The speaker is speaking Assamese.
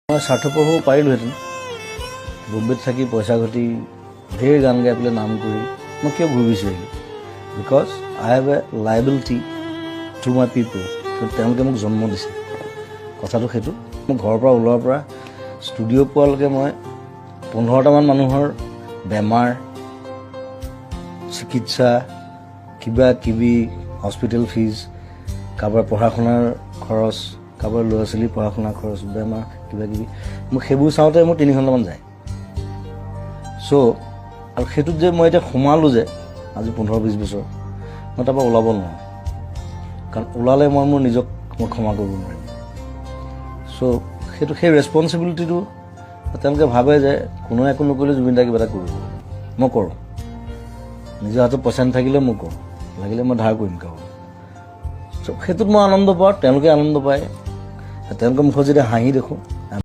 মই স্বাৰ্থপৰ হ'ব পাৰিলোহেঁতেন। বম্বেত থাকি পইচা ঘটি ঢেৰ গান গাই পেলাই নাম কৰি মই কিয় ঘূৰি গুচি আহিলোঁ? Because I have a liability to my people. তেওঁলোকে মোক জন্ম দিছে। কথাটো সেইটো। মোৰ ঘৰৰ পৰা ওলোৱাৰ পৰা ষ্টুডিঅ' পোৱালৈকে মই 15টামান মানুহৰ বেমাৰ, চিকিৎসা, কিবা কিবি, হস্পিটেল ফিজ, কাৰোবাৰ পঢ়া শুনাৰ খৰচ, কাৰোবাৰ ল'ৰা ছোৱালীৰ পঢ়া শুনাৰ খৰচ, বেমাৰ, কিবা কিবি, মোক সেইবোৰ চাওঁতে মোৰ 3 ঘণ্টামান যায়। চ' আৰু সেইটোত যে মই এতিয়া সোমালোঁ যে আজি 15-20 বছৰ, মই তাৰপৰা ওলাব নোৱাৰোঁ। কাৰণ ওলালে মই মোৰ নিজক মই ক্ষমা কৰিব নোৱাৰিম। চ' সেইটো সেই ৰেচপনচিবিলিটিটো তেওঁলোকে ভাবে যে কোনোৱে একো নকৰিলে জুবিন দাই কিবা এটা কৰিব। মই কৰোঁ। নিজৰ হাতত পইচা নাথাকিলেও মই কৰোঁ, লাগিলে মই ধাৰ কৰিম কাৰোবাৰ। চ' সেইটোত মই আনন্দ পাওঁ, তেওঁলোকে আনন্দ পায়। তেওঁলোকৰ মুখত যেতিয়া হাঁহি দেখোঁ